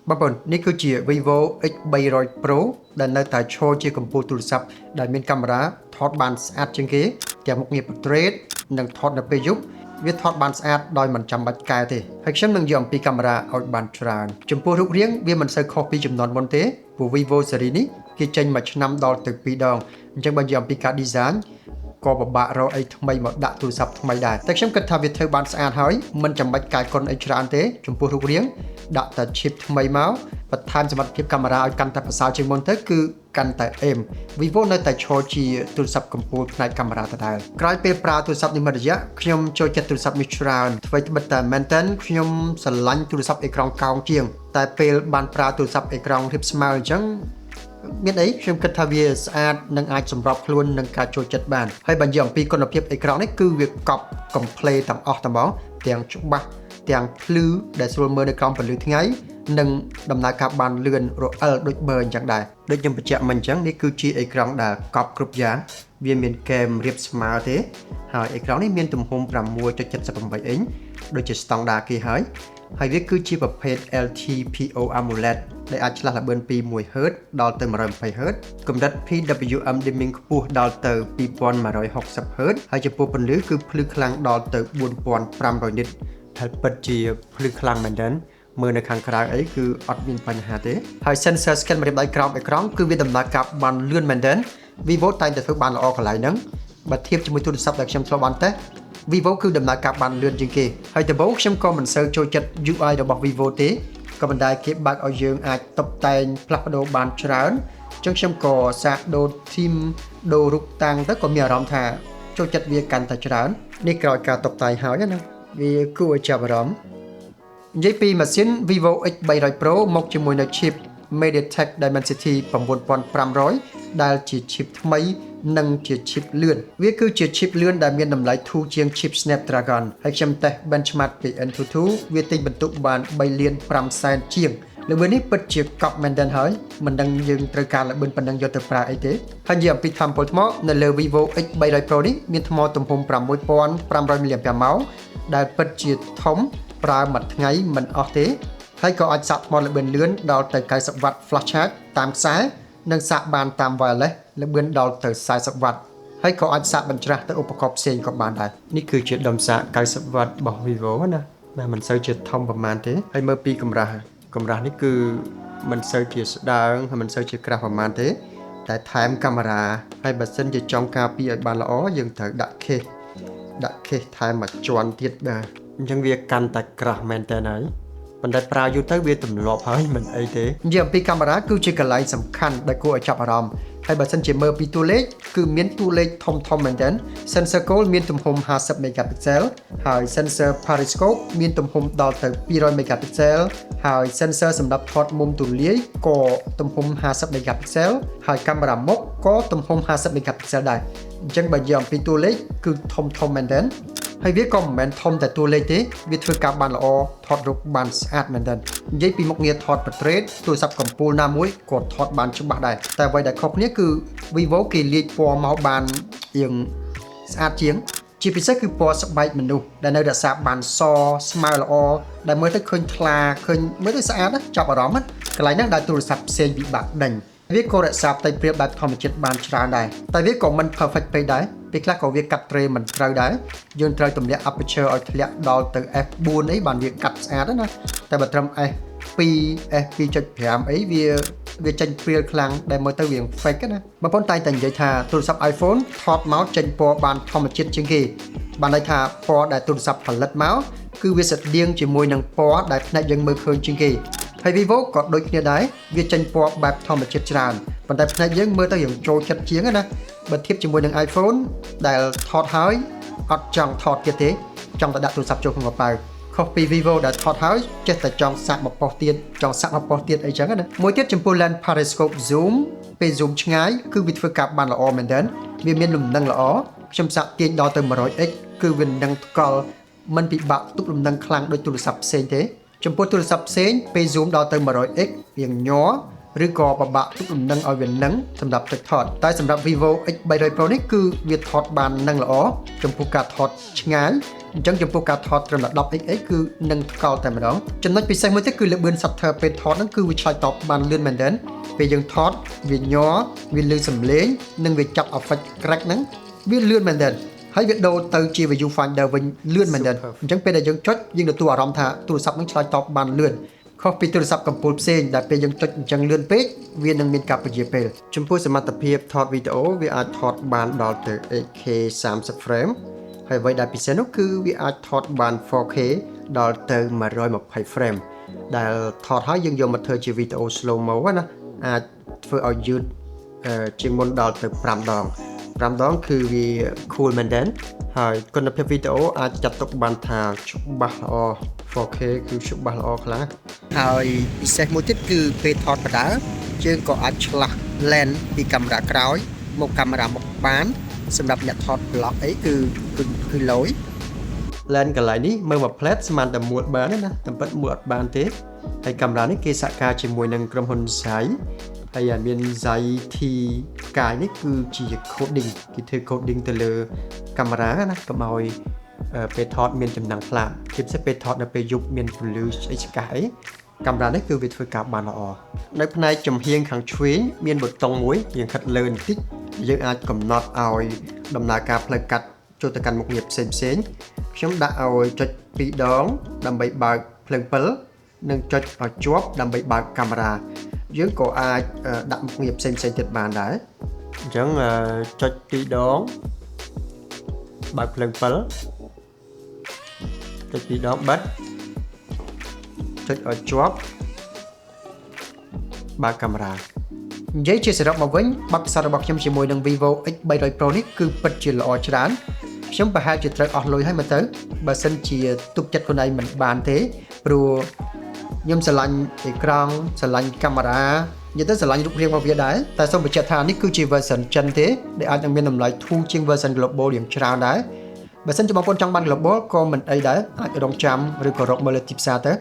បងប្អូននេះគឺជា Vivo X300 Pro ដែលនៅតែឈរជាកំពូលទូរស័ព្ទដែលមានកាមេរ៉ាថតបានស្អាតជាងគេទាំងមុខងារ portrait និងថតនៅពេលយប់វាថតបានស្អាតដោយមិនចាំបាច់កែទេហើយខ្ញុំនឹងយកអំពីកាមេរ៉ាឲ្យបានច្រើនចំពោះរូបរាងវាមិនសូវខុសពីចំនួនមុនទេព្រោះ Vivo series នេះគេចេញមួយឆ្នាំដល់ទៅ2ដងអញ្ចឹងបើនិយាយអំពីការ design ក៏ពិបាករកអីថ្មីមកដាក់ទូរស័ព្ទថ្មីដែរតែខ្ញុំគិតថាវាធ្វើបានស្អាតហើយមិនចាំបាច់កែកុនអីច្រើនទេចំពោះរូបរាងដាក់តែ chip ថ្មីមកបន្ថែមសមត្ថភាពកាមេរ៉ាឲ្យកាន់តែប្រសើរជាងមុនទៅគឺកាន់តែអេម Vivo នៅតែឈរជាទូរស័ព្ទកំពូលផ្នែកកាមេរ៉ាដដែលក្រោយពេលប្រើទូរស័ព្ទនេះមួយរយៈខ្ញុំចូលចិត្តទូរស័ព្ទនេះច្រើនអ្វីត្បិតតែមែនទែនខ្ញុំស្រឡាញ់ទូរស័ព្ទអេក្រង់កោងជាងតែពេលបានប្រើទូរស័ព្ទអេក្រង់រាបស្មើអញ្ចឹង មានអីខ្ញុំគិតថាវាស្អាតនិងអាចសម្របខ្លួននឹងការចូលចិត្តបានហើយបើនិយាយអំពីគុណភាពអេក្រង់នេះគឺវាកប់ complete ទាំងអស់តែហ្មងទាំងច្បាស់ទាំងភ្លឺដែលស្រួលមើលនៅក្រោមពន្លឺថ្ងៃនិងដំណើរការបានលឿនរអិលដូចបើអញ្ចឹងដែរដូចខ្ញុំបញ្ជាក់មិញអញ្ចឹងនេះគឺជាអេក្រង់ដែលកប់គ្រប់យ៉ាងវាមានកែមរាបស្មើទេហើយអេក្រង់នេះមានទំហំ6.78អ៊ីញដូចជាស្តង់ដារគេហើយហើយវាគឺជាប្រភេទ LTPO AMOLED ដែលអាចឆ្លាស់ល្បឿនពី 1 Hz ដល់ទៅ 120 Hz កម្រិត PWM dimming ខ្ពស់ដល់ទៅ 2160 Hz ហើយចំពោះពន្លឺគឺភ្លឺខ្លាំងដល់ទៅ4500 nit ដែលពិតជាភ្លឺខ្លាំងមែនទែនមើលនៅខាងក្រៅអីគឺអត់មានបញ្ហាទេហើយ sensor scan ម្រាមដៃក្រោមអេក្រង់គឺវាដំណើរការបានលឿនមែនទែន Vivo តែងតែធ្វើបានល្អកន្លែងហ្នឹងបើធៀបជាមួយទូរស័ព្ទដែលខ្ញុំធ្លាប់បានតេស្ត Vivo គឺដំណើរការបានលឿនជាងគេហើយដំបូងខ្ញុំក៏មិនសូវចូលចិត្ត UI របស់ Vivo ទេក៏ប៉ុន្តែគេបើកឲ្យយើងអាចតុបតែងផ្លាស់ប្ដូរបានច្រើនអញ្ចឹងខ្ញុំក៏សាកដូរ theme ដូររូបតាំងទៅក៏មានអារម្មណ៍ថាចូលចិត្តវាកាន់តែច្រើននេះក្រោយការតុបតែងហើយណាវាគួរឲ្យចាប់អារម្មណ៍និយាយពីម៉ាស៊ីន Vivo X300 Pro មកជាមួយនៅ chip MediaTek Dimensity 9500ដែលជា chip ថ្មីនិងជា chip លឿនវាគឺជា chip លឿនដែលមានតម្លៃធូរជាង chip Snapdragon ហើយខ្ញុំតេស្ត benchmark ពី AnTuTu វាទិញបន្ទុកបាន3លាន5សែនជាងល្បឿននេះពិតជាកប់មែនទែនហើយមិនដឹងយើងត្រូវការល្បឿនប៉ុណ្ណឹងយកទៅប្រើអីទេហើយនិយាយអំពីថាមពលថ្មនៅលើ Vivo X300 Pro នេះមានថ្មទំហំ6500 mAh ដែលពិតជាធំប្រើមួយថ្ងៃមិនអស់ទេហើយក៏អាចសាកថ្មល្បឿនលឿនដល់ទៅ90 W flash charge តាមខ្សែនិងសាកបានតាម wireless ល្បឿនដល់ទៅ40 W ហើយក៏អាចសាកបញ្ច្រាស់ទៅឧបករណ៍ផ្សេងក៏បានដែរនេះគឺជាដុំសាក90 W របស់ Vivo ណាបាទមិនសូវជាធំប្រហែលទេហើយមើលពីកម្រាស់កម្រាស់នេះគឺមិនសូវជាស្ដើងហើយមិនសូវជាក្រាស់ប្រហែលទេតែថែមកាមេរ៉ាហើយបើសិនជាចង់ការពារឲ្យបានល្អយើងត្រូវដាក់ case ដាក់ case ថែមមួយជាន់ទៀតបាទអញ្ចឹងវាកាន់តែក្រាស់មែនតើហើយប៉ុន្តែប្រើយូរទៅវាទម្លាប់ហើយមិនអីទេនិយាយអំពីកាមេរ៉ាគឺជាកន្លែងសំខាន់ដែលគួរឲ្យចាប់អារម្មណ៍ហើយបើសិនជាមើលពីតួលេខគឺមានតួលេខធំធំមែនទែន sensor គោលមានទំហំ50 megapixel ហើយ sensor periscope មានទំហំដល់ទៅ200 megapixel ហើយ sensor សម្រាប់ថតមុំទូលាយក៏ទំហំ50 megapixel ហើយកាមេរ៉ាមុខក៏ទំហំ50 megapixel ដែរអញ្ចឹងបើនិយាយអំពីតួលេខគឺធំធំមែនទែនហើយវាក៏មិនមែនធំតែតួលេខទេវាធ្វើការបានល្អថតរូបបានស្អាតមែនទែននិយាយពីមុខងារថត portrait ទូរស័ព្ទកំពូលណាមួយក៏ថតបានច្បាស់ដែរតែអ្វីដែលខុសគ្នាគឺ Vivo គេលាយពណ៌មកបានរៀងស្អាតជាងជាពិសេសគឺពណ៌ស្បែកមនុស្សដែលនៅរក្សាបានសស្មើល្អដែលមើលទៅឃើញថ្លាឃើញមើលទៅស្អាតណាចាប់អារម្មណ៍ណាកន្លែងហ្នឹងដែលទូរស័ព្ទផ្សេងពិបាកដេញវាក៏រក្សាផ្ទៃព្រាបបែបធម្មជាតិបានច្រើនដែរតែវាក៏មិន perfect ពេកដែរពេលខ្លះក៏វាកាត់ត្រេមិនត្រូវដែរយើងត្រូវទម្លាក់ aperture ឲ្យធ្លាក់ដល់ទៅ f4 អីបានវាកាត់ស្អាតណាតែបើត្រឹម f2 f2.5 អីវាចេញព្រាលខ្លាំងដែលមើលទៅវា fake ណាបងប្អូនតែងតែនិយាយថាទូរស័ព្ទ iPhone ថតមកចេញពណ៌បានធម្មជាតិជាងគេបានន័យថាពណ៌ដែលទូរស័ព្ទផលិតមកគឺវាស្តៀងជាមួយនឹងពណ៌ដែលភ្នែកយើងមើលឃើញជាងគេហើយ Vivo ក៏ដូចគ្នាដែរវាចេញពណ៌បែបធម្មជាតិច្រើនប៉ុន្តែភ្នែកយើងមើលទៅរៀងចូលចិត្តជាងណាបើធៀបជាមួយនឹង iPhone ដែលថតហើយអត់ចង់ថតទៀតទេចង់តែដាក់ទូរស័ព្ទចូលក្នុងកប៉ៅខុសពី Vivo ដែលថតហើយចេះតែចង់សាកមកប៉ុស្តិ៍ទៀតចង់សាកមកប៉ុស្តិ៍ទៀតអីចឹងណាមួយទៀតចំពោះ lens periscope zoom ពេល zoom ឆ្ងាយគឺវាធ្វើការបានល្អមែនទែនវាមានលំនឹងល្អខ្ញុំសាកទាញដល់ទៅ 100x គឺវានឹងថ្កល់មិនពិបាកទប់លំនឹងខ្លាំងដូចទូរស័ព្ទផ្សេងទេចំពោះទូរស័ព្ទផ្សេងពេល zoom ដល់ទៅ 100x វាញ័រឬក៏ពិបាកទប់លំនឹងឲ្យវានឹងសម្រាប់ទឹកថតតែសម្រាប់ Vivo X300 Pro នេះគឺវាថតបាននឹងល្អចំពោះការថតឆ្ងាយ អញ្ចឹងចំពោះការថតត្រឹមតែ 10xx គឺនឹងថ្កល់តែម្ដងចំណុចពិសេសមួយទៀតគឺល្បឿន shutter ពេលថតហ្នឹងគឺវាឆ្លើយតបបានលឿនមែនទែនពេលយើងថតវាញ័រវាលឺសំឡេងនិងវាចាប់ effect crack ហ្នឹងវាលឿនមែនទែនហើយវាដូរទៅជា view finder វិញលឿនមែនទែនអញ្ចឹងពេលដែលយើងចុចយើងទទួលអារម្មណ៍ថាទូរស័ព្ទនឹងឆ្លើយតបបានលឿនខុសពីទូរស័ព្ទកំពូលផ្សេងដែលពេលយើងចុចអញ្ចឹងលឿនពេកវានឹងមានការពន្យាពេលចំពោះសមត្ថភាពថតវីដេអូវាអាចថតបានដល់ទៅ 8K 30 frame ហើយអ្វីដែលពិសេសនោះគឺវាអាចថតបាន 4K ដល់ទៅ120 frame ដែលថតហើយយើងយកមកធ្វើជាវីដេអូ slow mo ណាអាចធ្វើឲ្យយឺតជាងមុនដល់ទៅ5ដង5ដងគឺវា cool មែនទែនហើយគុណភាពវីដេអូអាចចាត់ទុកបានថាច្បាស់ល្អ 4K គឺច្បាស់ល្អខ្លាំងហើយពិសេសមួយទៀតគឺពេលថតបដើយើងក៏អាចឆ្លាស់ lens ពីកាមេរ៉ាក្រោយមកកាមេរ៉ាមុខបានសម្រាប់អ្នកថត vlog អីគឺគឺគឺលយ lens កន្លែងនេះមើលមួយផ្លែតស្មានតែមួលបានទេណាតែពិតមួលអត់បានទេហើយកាមេរ៉ានេះគេសហការជាមួយនឹងក្រុមហ៊ុន Zeiss ហើយអាមាន Zeiss T កាយនេះគឺជា coating គេធ្វើ coating ទៅលើកាមេរ៉ាណាកុំឲ្យពេលថតមានចំណាំងផ្លាតជាពិសេសពេលថតនៅពេលយប់មានពន្លឺស្អីឆ្កាស់អីកាមេរ៉ានេះគឺវាធ្វើការបានល្អនៅផ្នែកចំហៀងខាងឆ្វេងមានប៊ូតុងមួយយើងខិតលើបន្តិចយើងអាចកំណត់ឲ្យដំណើរការផ្លូវកាត់ចូលទៅកាន់មុខងារផ្សេងផ្សេងខ្ញុំដាក់ឲ្យចុច2ដងដើម្បីបើកភ្លើងពិលនិងចុចឲ្យជាប់ដើម្បីបើកកាមេរ៉ាយើងក៏អាចដាក់មុខងារផ្សេងផ្សេងទៀតបានដែរអញ្ចឹងចុច2ដងបើកភ្លើងពិលចុច2ដងបិទចុចឲ្យជាប់បើកកាមេរ៉ានិយាយជាសរុបមកវិញបទពិសោធន៍របស់ខ្ញុំជាមួយនឹង Vivo X300 Pro នេះគឺពិតជាល្អច្រើនខ្ញុំប្រហែលជាត្រូវអស់លុយហើយមើលទៅបើសិនជាទុកចិត្តខ្លួនឯងមិនបានទេព្រោះខ្ញុំស្រឡាញ់អេក្រង់ស្រឡាញ់កាមេរ៉ានិយាយទៅស្រឡាញ់រូបរាងរបស់វាដែរតែសូមបញ្ជាក់ថានេះគឺជា version ចិនទេដែលអាចនឹងមានតម្លៃធូរជាង version global យ៉ាងច្រើនដែរបើសិនជាបងប្អូនចង់បាន global ក៏មិនអីដែរអាចរងចាំឬក៏រកមើលលើទីផ្សារទៅ។